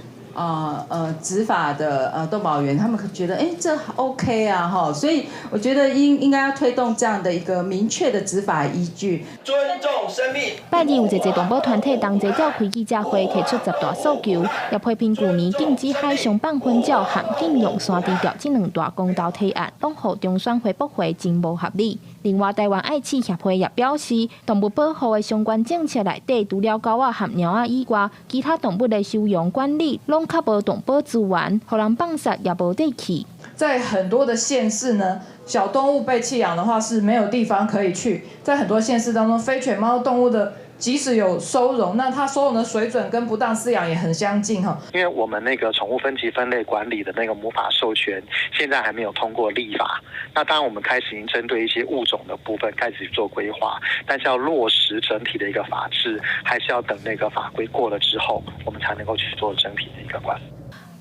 執法的動保員，他們覺得，哎，這 OK 啊，哈，所以我覺得應該要推動這樣的一個明確的執法依據。尊重生命。拜二有濟濟動保團體同齊召開記者會，提出十大訴求，也批評舊年禁止海上放粉鳥和禁用山豬釣這兩大公投提案，攏予中選會駁回，真無合理。另外，台灣愛飼協會也表示，動物保護的相關政策內底，除了狗仔和貓仔以外，其他動物的收容管理攏較無動保資源，予人放殺也無底氣。在很多的縣市呢，小動物被棄養的話是沒有地方可以去。在很多縣市當中，非犬貓動物的即使有收容，那它收容的水準跟不當飼養也很相近哈。因為我們那個寵物分級分類管理的那個母法授權，現在還沒有通過立法。那當然，我們開始已經針對一些物種的部分開始做規劃，但是要落實整體的一個法制，還是要等那個法規過了之後，我們才能夠去做整體的一個管理。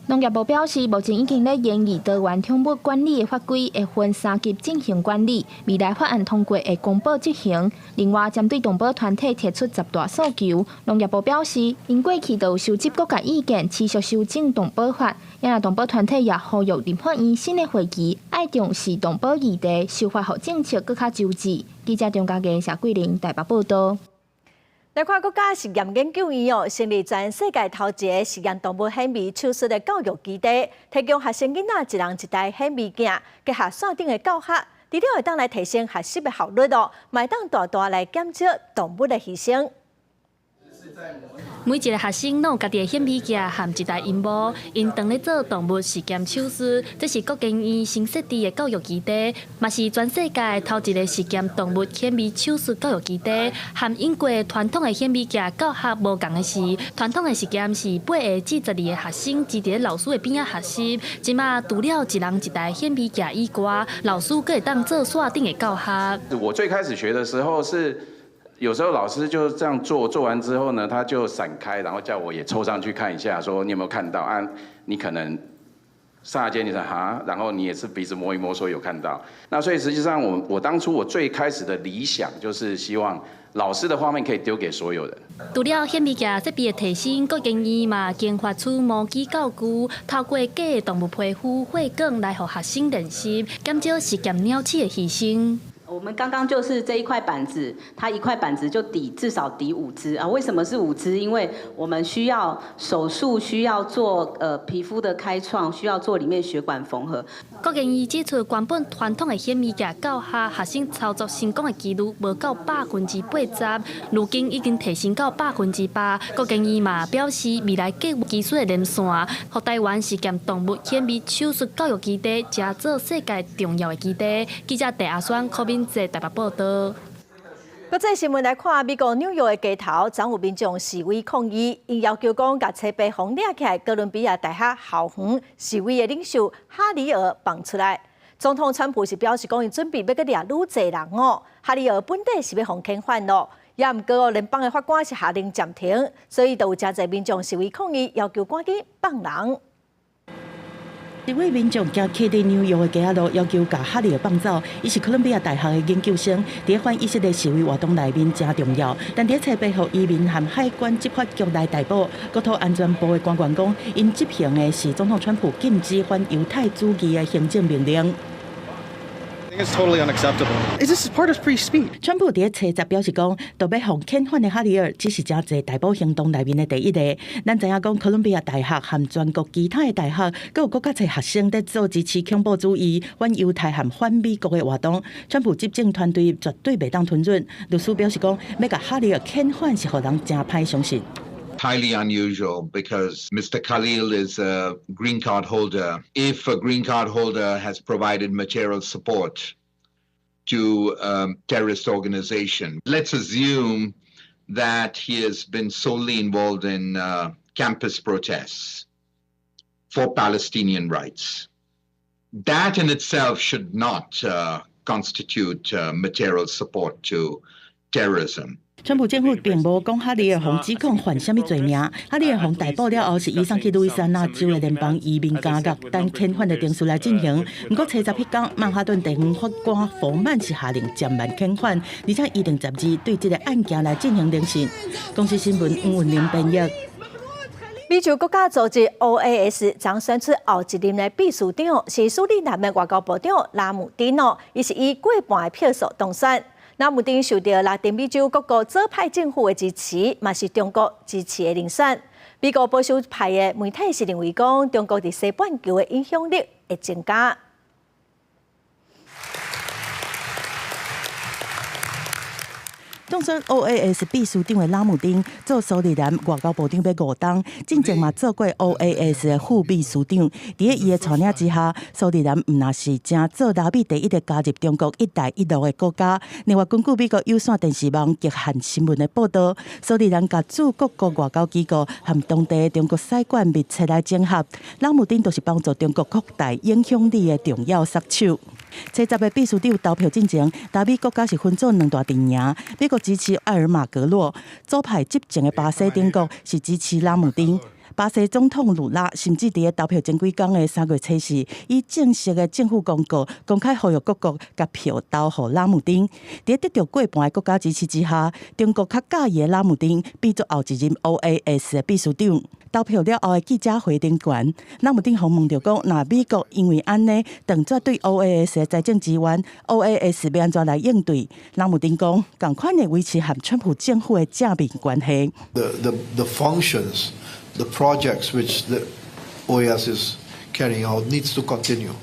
農業部表示，目前已經咧研議多元寵物管理的法規，會分三級進行管理，未來法案通過會公布執行。另外，針對動保團體提出十大訴求，農業部表示，𪜶過去就有收集各界意見，持續修正動保法。也若動保團體也呼籲立法院新的會期愛重視動保議題，修法予政策閣較周至。記者張家健、謝桂玲台北報導。來看國家實驗研究院哦，成立全世界頭一个實驗動物顯微手術的教育基地，提供學生囡仔一人一台顯微鏡，結合線頂的教學，除了會當來提升學習的效率哦，嘛會當大大來減少動物的犧牲。每一个學生攏有家己的顯微鏡和一台螢幕，𪜶當咧做動物實驗手術。這是國研院新設置的教育基地，嘛是全世界頭一个實驗動物顯微手術教育基地。和英國傳統的顯微鏡教學無仝的是，傳統的實驗是8個至12個學生擠佇老師的邊仔學習。這馬除了一人一台顯微鏡以外，老師閣會當做線頂的教學。我最開始學的時候是。有時候老師就這樣做，做完之後呢，他就閃開，然後叫我也湊上去看一下，說你有沒有看到啊？你可能剎那間你說哈，然後你也是鼻子摸一摸，說有看到。那所以實際上我當初我最開始的理想就是希望老師的畫面可以丟給所有人。除了顯微鏡設備的提升，國研院嘛研發出模擬教具，透過假的動物皮膚、血管來予學生練習，減少實驗鳥鼠的犧牲。我我們剛剛就是這一塊板子，它一塊板子就抵至少抵5支啊。為什麼是五支？因為我們需要手術，需要做皮膚的開創，需要做裡面血管縫合。國研院指出，原本傳統的顯微鏡教學，學生操作成功的幾率無到80%，如今已經提升到8%。國研院嘛表示，未來計技術的連線，予台灣實驗動物顯微手術教育基地，成做世界重要的基地。記者鄭阿雙、柯敏哲台北報道。國際新聞來看，美國紐約的街頭，昨有民眾示威抗議，𪜶要求講，共冊八予掠起來哥倫比亞大學校園示威的領袖哈里爾放出來。總統川普是表示講，𪜶準備欲閣掠愈濟人哦。哈里爾本底是欲予遣返咯，也毋過聯邦的法官是下令暫停，所以就有誠濟民眾示威抗議，要求趕緊放人。一位民眾行去佇紐約的街仔路，要求共哈里爾放走。伊是哥倫比亞大學的研究生，佇反以色列示威活動內面誠重要。但佇冊八予移民和海關執法局來逮捕。國土安全部的官員講，𪜶執行的是總統川普禁止反猶太主義的行政命令。 It's totally unacceptable. Is this part of free speech? 川普佇冊十表示講，著欲予遣返的哈里爾只是誠濟逮捕行動內面的第一個。咱知影講，哥倫比亞大學和全國其他的大學，閣有閣較濟學生佇做支持恐怖主義、反猶太和反美國的活動。川普執政團隊絕對袂當吞忍。律師表示講，欲共哈里爾遣返是予人誠歹相信。 Highly unusual because Mr. Khalil is a green card holder. If a green card holder has provided material support to a terrorist organization, let's assume that he has been solely involved in campus protests for Palestinian rights. That in itself should not constitute material support to terrorism. 川普政府並無講哈里爾予指控犯啥物罪名。哈里爾予逮捕了後，是移送去路易斯安那州的聯邦移民監獄等遣返的程序來進行。毋過，冊十彼工，曼哈頓地方法官佛曼是下令暫緩遣返，而且預定12對這個案件來進行聆訊。公視新聞黃雲玲編譯。美洲國家組織 OAS 將選出後一任的秘書長，是蘇里南的外交部長拉姆丁哦，伊是以過半的票數當選。拉姆丁受著拉丁美洲各國左派政府的支持，嘛是中國支持的人選。美國保守派的媒體是認為講，中國佇西半球的影響力會增加。當選 OAS 秘書長的拉姆丁做蘇里南外交部長欲5冬，進前嘛做過 OAS 的副秘書長。佇咧伊的帶領之下，蘇里南毋但是成做拉美第一個加入中國“一帶一路”的國家。另外，根據美國有線電視網極限新聞的報導，蘇里南共駐各國外交機構和當地的中國使館密切來整合。拉姆丁就是幫助中國擴大影響力的重要殺手。冊十的秘書長投票進前，拉美國家是分做兩大陣營，美國支持艾爾馬格洛，左派執政的巴西等國是支持拉姆丁。巴西總統魯拉甚至佇咧投票前幾工的3月初4，以正式的政府公告公開呼籲各國共票投予拉姆丁。佇咧得著過半的國家支持之下，中國較佮意的拉姆丁變做後一任 OAS 的秘書長。投票了後的記者會頂懸，拉姆丁予問著講，若美國因為按呢斷絕對 OAS 的財政支援，OAS 欲按怎來應對？拉姆丁講，仝款會維持和川普政府的正面關係。 The functions, the projects which the OAS is carrying out needs to continue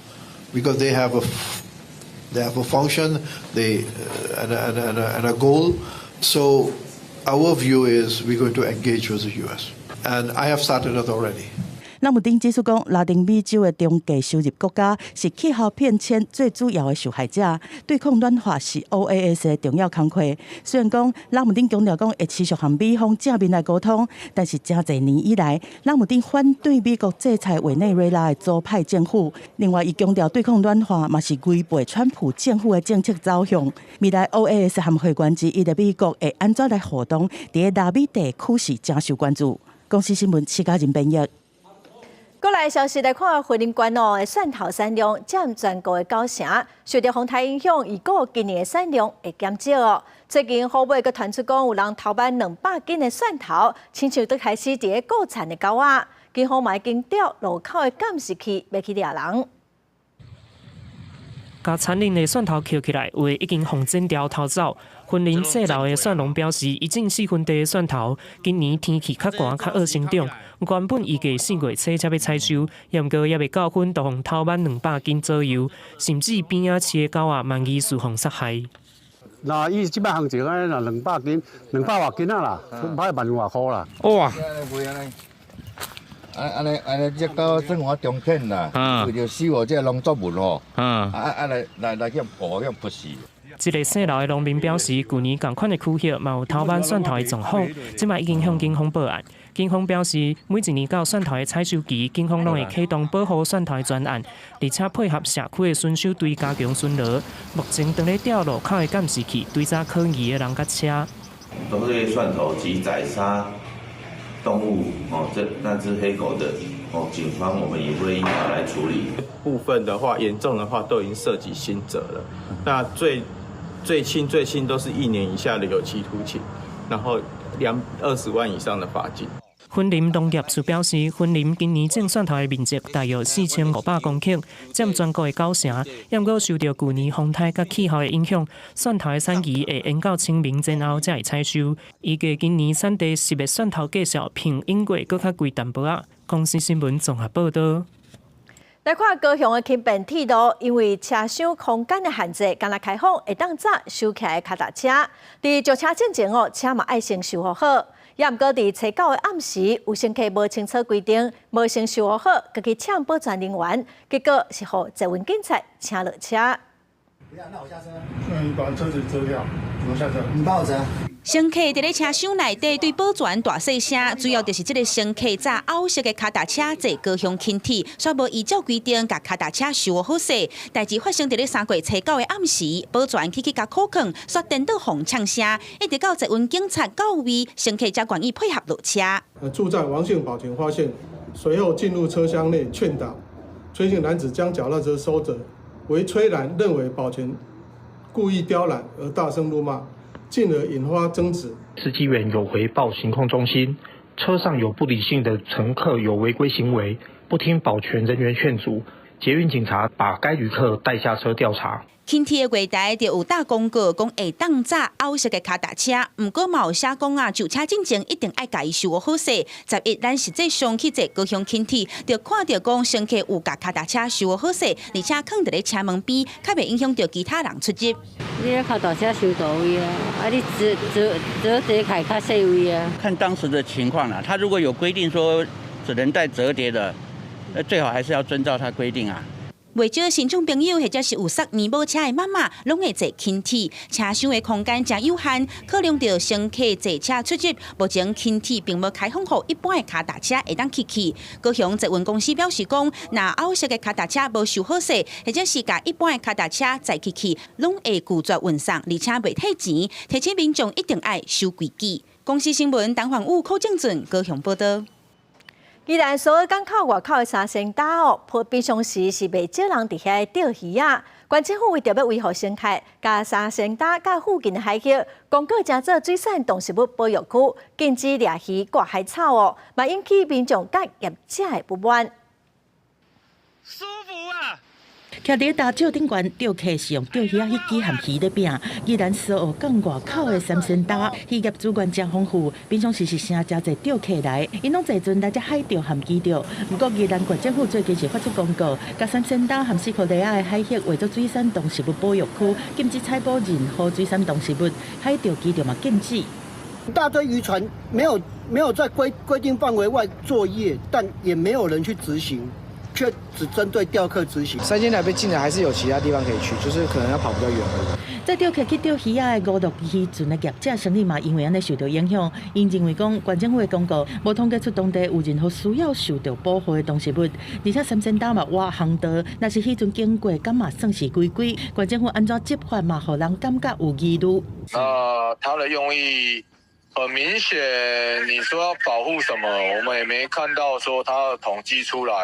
because they have a function, they and a goal. So our view is we're going to engage with the U.S. And I have started it already. 拉姆丁指出講，拉丁美洲的中低收入國家是氣候變遷最主要的受害者，對抗暖化是 OAS 的重要工課。雖然講拉姆丁強調講會持續和美方正面來溝通，但是誠濟年以來，拉姆丁反對美國制裁委內瑞拉的左派政府。另外，伊強調對抗暖化嘛是違背川普政府的政策走向。未來 OAS 和會員之一的美國會按怎來互動？佇咧拉美地區是誠受關注。公視新聞徐嘉仁編譯。國內消息來看，雲林縣哦，蒜頭產量佔全國的9成，受著風颱影響，預估今年的產量會減少哦。最近虎尾閣傳出講有人偷挽200斤的蒜頭，親像拄開始佇咧顧田的狗仔，警方嘛已經調路口的監視器欲去掠人。共殘忍的蒜頭抾起來，有的已經予剪掉偷走。雲林細樓的蒜農表示，伊種四分地的蒜頭，今年天氣較寒較惡生長，原本預計4月初才欲採收，毋過猶未到分，就予偷蟎200斤左右，甚至邊仔飼的狗仔嘛疑似予殺害。那伊這擺行情按呢，若200斤，200外斤啊啦，買1萬外箍啦。哇！按按呢按呢，這到算我中天啦，為著死活這農作物吼，啊啊來來來去予予撲死。這个細樓的農民表示，舊年仝款的區域嘛有偷蟎蒜頭的狀況，這擺已經向警方報案。警方表示，每一年到蒜頭的採收期，警方攏會啟動保護蒜頭的專案，而且配合社區的巡守隊加強巡邏。目前正咧調路口的監視器，追查可疑的人佮車。都是蒜頭及宰殺動物哦，這那隻黑狗的哦，警方我們也會依法來處理。部分的話，嚴重的話都已經涉及刑責了。那最最輕最輕都是1年以下的有期徒刑，然後20萬以上的罰金。雲林農業處表示，雲林今年種蒜頭的面積大約4500公頃，佔全國的九成。毋過受著舊年風颱佮氣候的影響，蒜頭的產期會延到清明前後才會採收。預計今年產地10月蒜頭價數比永過閣較貴淡薄仔。公視新聞綜合報導。來看高雄的輕便鐵路，因為車廂空間的限制，干焦開放會當載收起來的跤踏車。佇上車進前哦，車嘛愛先修護好。也毋過佇初九的暗時，有乘客無清楚規定，無先修護好，閣去嗆保全人員，結果是予捷運警察請落車。那我下車。那你把車子遮掉，怎麼下車？你幫我遮。乘客佇咧車廂內底對保全大細聲，主要就是這个乘客載歐式的跤踏車坐高雄輕鐵，煞無依照規定共跤踏車修好勢。代誌發生佇咧3月初9的暗時，保全去去共扣囥，煞顛倒予嗆聲，一直到捷運警察到位，乘客才願意配合落車。駐站王姓保全發現，隨後進入車廂內勸導崔姓男子將腳踏車收走，惟崔男認為保全故意刁難而大聲怒罵。進而引發爭執。司機員有回報行控中心，車上有不理性的乘客有違規行為，不聽保全人員勸阻，捷運警察把該旅客帶下車調查。輕鐵的月台就有貼公告，講會當載歐式的跤踏車，毋過嘛有寫講啊，上車進前一定愛共伊修好勢。11，咱實際上去坐高雄輕鐵，就看著講乘客有共跤踏車修好勢，而且囥佇咧車門邊，較袂影響著其他人出入。你跤踏車收佗位啊？啊，你折折折疊開較細位啊？看當時的情況啦，他如果有規定說只能帶折疊的，那最好還是要遵照他規定啊。袂少身障朋友或者是有捒嬰母車的媽媽，攏會坐輕鐵，車廂的空間誠有限，考量著乘客坐車出入，目前輕鐵並無開放予一般的跤踏車會當入去。高雄捷運公司表示講，若歐式的跤踏車無修好勢，或者是共一般的跤踏車載入去，攏會拒絕運送，而且袂退錢。提醒民眾一定愛守規矩。公視新聞，陳焕武、柯正俊高雄報導。宜蘭蘇澳港口外口的三仙礁哦，平常時是袂少人佇遐釣魚仔。縣政府為著欲維護生態，共三仙礁佮附近的海域，公告成做水產動植物保育區，禁止掠魚割海草哦，嘛引起民眾佮業者的不滿。舒服啊！徛佇大石頂懸釣客是用釣魚仔彼支和魚咧拚。宜蘭蘇澳港外口的三仙礁，漁業資源誠豐富，平常時是誠誠濟釣客來，𪜶攏坐船來遮海釣和魚釣。毋過宜蘭縣政府最近是發出公告，共三仙礁和四箍犁仔的海域劃做水產動植物保育區，禁止採捕任何水產動植物，海釣、魚釣嘛禁止。一大堆漁船沒有在規定範圍外作業，但也沒有人去執行。卻只針對釣客執行。三仙台被禁了，還是有其他地方可以去，就是可能要跑比較遠而已。這釣客去釣魚仔的五陸漁船的業者生意嘛，因為按呢受著影響。𪜶認為講，縣政府的公告無統計出當地有任何需要受著保護的動植物，而且三仙礁嘛倚航道，若是漁船經過，敢嘛算是違規？縣政府按怎執法嘛，予人感覺有疑慮。那他的用意很明顯，你說要保護什麼，我們也沒看到說他統計出來。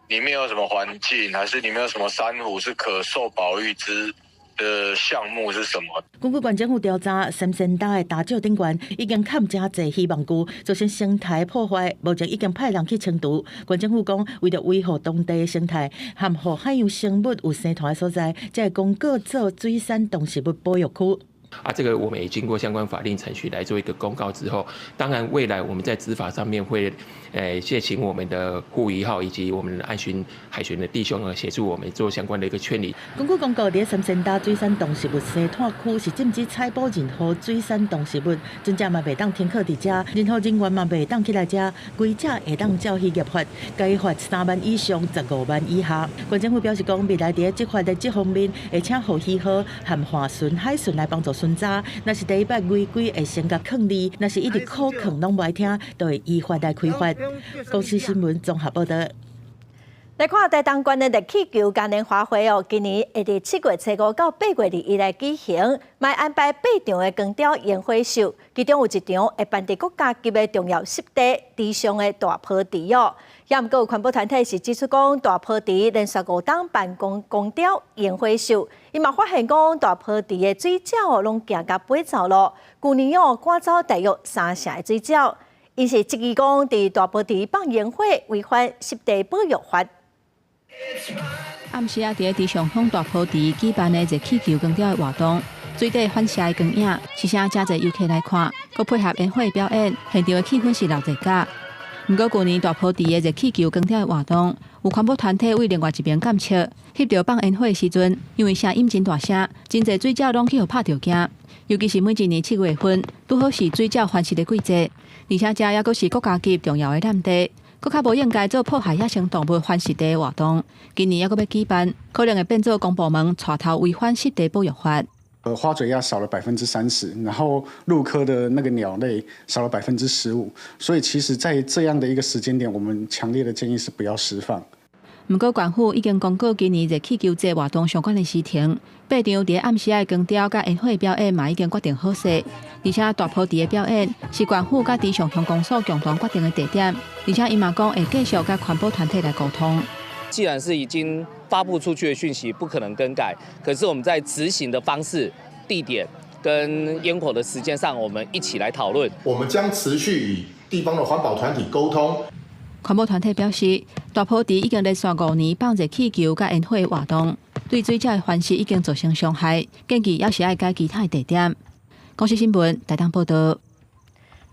裡面有什麼環境，還是裡面有什麼珊瑚是可受保育之的項目是什麼？根據縣政府調查，三仙礁的礁石頂懸已經崁誠濟漁網具，造成生態破壞。目前已經派人去清除。縣政府講，為著維護當地的生態，和予海洋生物有生存的所在，才會公告做水產動植物保育區。啊，這個我們也經過相關法定程序來做一個公告之後，當然未來我們在執法上面會，謝請我們的護漁號以及我們的岸巡海巡的弟兄啊，協助我們做相關的一個勸離。根據公告，佇三仙礁水產動植物生態區是禁止採捕任何水產動植物，船隻嘛袂當停靠佇遮，任何人員嘛袂當起來遮，違者會當照漁業法，共伊罰3萬以上15萬以下。縣政府表示講，未來佇執法的這方面會請護漁號和帆船、海巡來幫助巡查，若是第一擺違規會先共勸離，若是一直苦勸攏無愛聽，就會依法來開罰。公視新聞綜合報導。來看台東縣的熱氣球嘉年華會哦，今年會佇7月初5到8月21來舉行，嘛安排八場的光雕煙火秀，其中有一場會辦佇國家級的重要濕地池上的大坡池哦。也毋過有環保團體是指出講，大坡池連續五冬辦光雕煙火秀，伊嘛發現講大坡池的水鳥哦，攏驚共飛走囉。舊年哦，趕走大約三成的水鳥，𪜶是質疑講，佇大坡池放煙火違反濕地保育法。暗時仔，佇咧池上鄉大坡池舉辦的熱氣球光雕的活動，水底反射的光影，吸引誠濟遊客來看，閣配合煙火表演，現場的氣氛是鬧熱甲。毋過舊年大坡池的熱氣球光雕的活動，有環保團體對另外一邊監測，翕著放煙火的時陣，因為聲音真大聲，真濟水鳥攏去予拍著驚。尤其是每一年7月份，拄好是水鳥繁殖的季節，而且遮猶閣是國家級重要的濫地。閣較無應該做破壞野生動物繁殖地的活動。今年猶閣欲舉辦，可能會變做公部門帶頭違反濕地保育法。花嘴鴨少了30%，然後鷺科的那個鳥類少了15%，所以其實，在這樣的一個時間點，我們強烈的建議是不要釋放。毋過，縣府已經公告今年熱氣球節活動相關的時程，八場佇暗時的光雕佮煙火表演嘛已經決定好勢，而且大坡池的表演是縣府佮池上鄉公所共同決定的地點，而且伊嘛講會繼續佮環保團體來溝通。既然是已經發布出去的訊息，不可能更改，可是我們在執行的方式、地點跟煙火的時間上，我們一起來討論。我們將持續與地方的環保團體溝通。環保團體表示，大坡池已經連續5年放熱氣球佮煙火活動，對水鳥的繁殖已經造成傷害，建議猶是愛改其他的地點。公視新聞台東報導。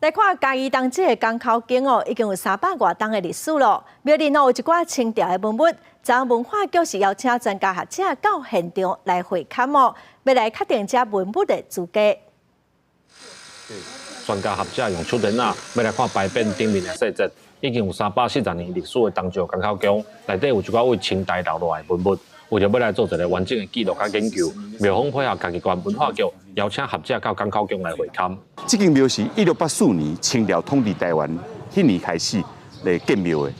來看嘉義東這个江口宮哦，已經有300外冬的歷史囉。廟內有一寡清朝的文物，昨昏文化局是邀請專家學者到現場來會勘哦，欲來確定這文物的資格。專家學者用手電仔，欲來看牌匾頂面的細節。已經有340年歷史的東石江口宮，內底有一寡對清代留落來的文物，為著欲來做一个完整的記錄佮研究，廟方配合嘉義縣文化局，邀請學者到江口宮來會勘。這間廟是1684年清朝統治台灣彼年開始來建廟的。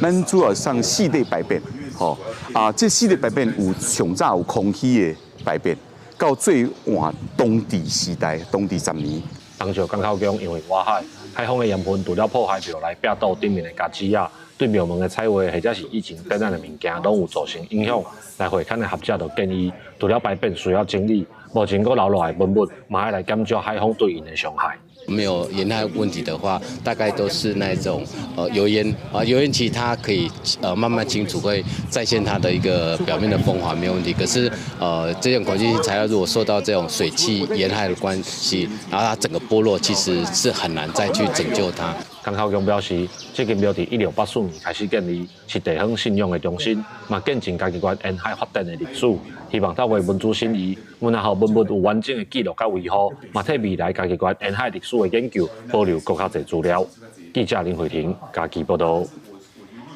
咱主要送四塊牌匾，吼啊，這四塊牌匾有上早有康熙的牌匾，到最晚同治時代，同治10年。東石江口宮因為外海海風的鹽分，除了破壞廟內壁桌頂面的膠紙仔，對廟門的彩畫或者是以前展覽的物件，攏有造成影響。來會勘的學者就建議，除了牌匾需要整理，目前閣留落來的文物，嘛愛來減少海風對𪜶的傷害。沒有鹽害問題的話，大概都是那種油煙啊，油煙其實它可以慢慢清除，會再現它的一個表面的風化沒有問題。可是這種孔隙性材料如果受到這種水汽鹽害的關係，然後它整個剝落，其實是很難再去拯救它。江口宮表示，這間廟佇1684年開始建立，是地方信仰的中心，嘛見證嘉義縣沿海發展的歷史。希望透過文資審議，阮若予文物有完整的記錄佮維護，嘛替未來嘉義縣沿海歷史的研究保留閣較濟資料。記者林慧婷嘉義報導。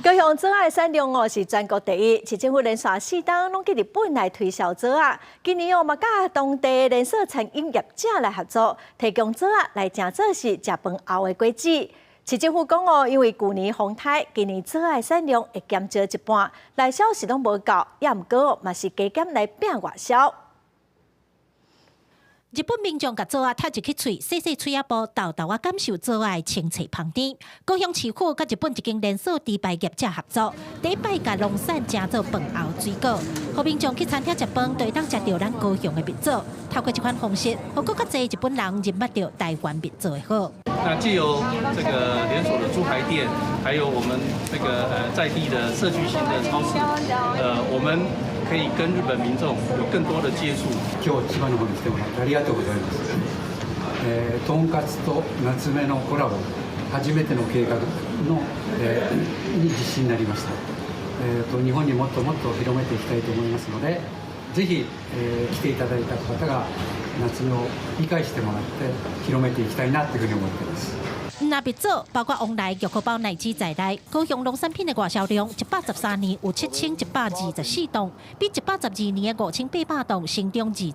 高雄棗仔的產量哦是全國第一，市政府連續四冬攏去日本來推銷棗仔。今年哦嘛佮當地連鎖餐飲業者來合作，提供棗仔來成做是食飯後的果子。市政府講哦，因為舊年風颱，今年棗仔的產量會減少一半，內銷是攏無夠，也毋過嘛是加減來拼外銷。日本民眾共棗仔插入去喙，細細喙仔部，沓沓仔感受棗仔的清脆芳甜。高雄市府佮日本一間連鎖豬排業者合作，第一擺共農產成做飯後水果，予民眾去餐廳食飯，就會當食著咱高雄的蜜棗。透過這款方式，予閣較濟日本人認捌著台灣蜜棗的好。那藉由這個連鎖的豬排店，還有我們這個在地的社區型的超市，我們可以跟日本民眾有更多的接觸。今日千葉の方に來てもらってありがとうございます。とんかつと棗のコラボ、初めての計画の、に実施になりました。日本にもっともっと広めていきたいと思いますので、ぜひ、來ていただいた方が棗を理解してもらって広めていきたいなというふうに思っています。毋但蜜棗，包括旺來、玉荷包奶脂在內，高雄農產品的外銷量，113年有7124棟，比112年的5800棟成長22%，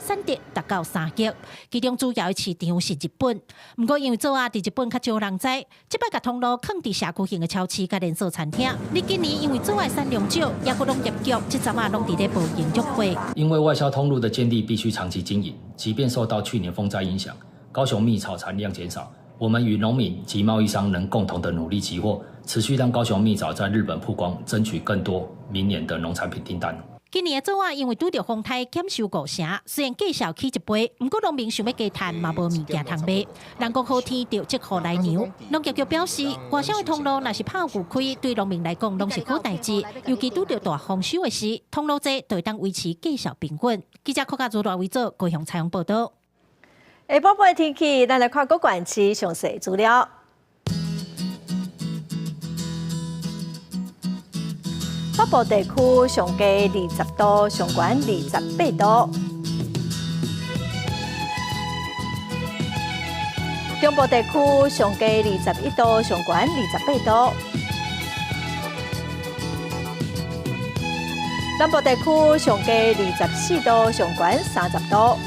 產值達到3億。其中主要的市場是日本，毋過因為棗仔佇日本較少人知，這擺共通路囥佇社區型的超市佮連鎖餐廳。你今年因為棗仔產量少，抑閣農業局這陣仔攏佇咧報應約會。因為外銷通路的建立必須長期經營，即便受到去年風災影響，高雄蜜棗產量減少。我們與農民及貿易商能共同的努力集貨，持續讓高雄蜜棗在日本曝光，爭取更多明年的農產品訂單。今年的棗仔因為拄著風颱減收5成，雖然價數起一倍，毋過農民想欲加趁嘛無物件通賣。人講好天著積雨來娘，農業局表示，外銷的通路若是拍牛開，對農民來講攏是好代誌。尤其拄著大豐收的時，通路濟就會當維持價數平穩。記者郭家祖、賴維祖高雄採訪報導。下晡晡的天氣，咱來看各縣市詳細資料。北部地區上低20度，上懸28度。中部地區上低21度，上懸28度。南部地區上低24度，上懸30度。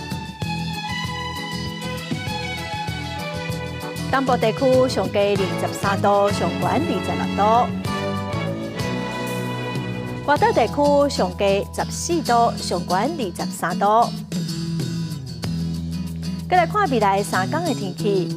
東部地區上低23度，上懸26度。外島地區上低14度，上懸23度。閣來看未來3天的天氣。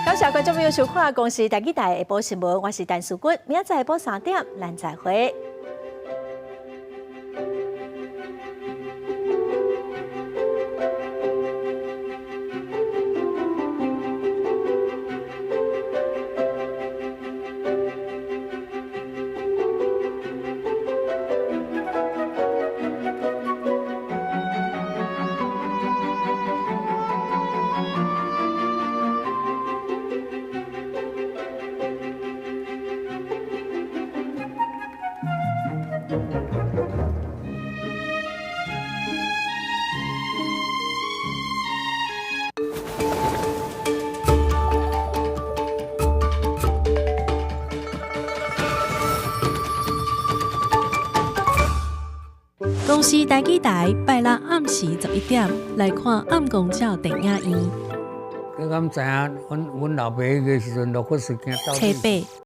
感謝觀眾朋友收看《公視台語台下晡新聞》，我是陳淑君，明仔載下晡3點，咱再會。公視台語台拜六暗時11點來看《暗光鳥》電影院。你敢知影？阮老爸彼個時陣落骨事件。初八。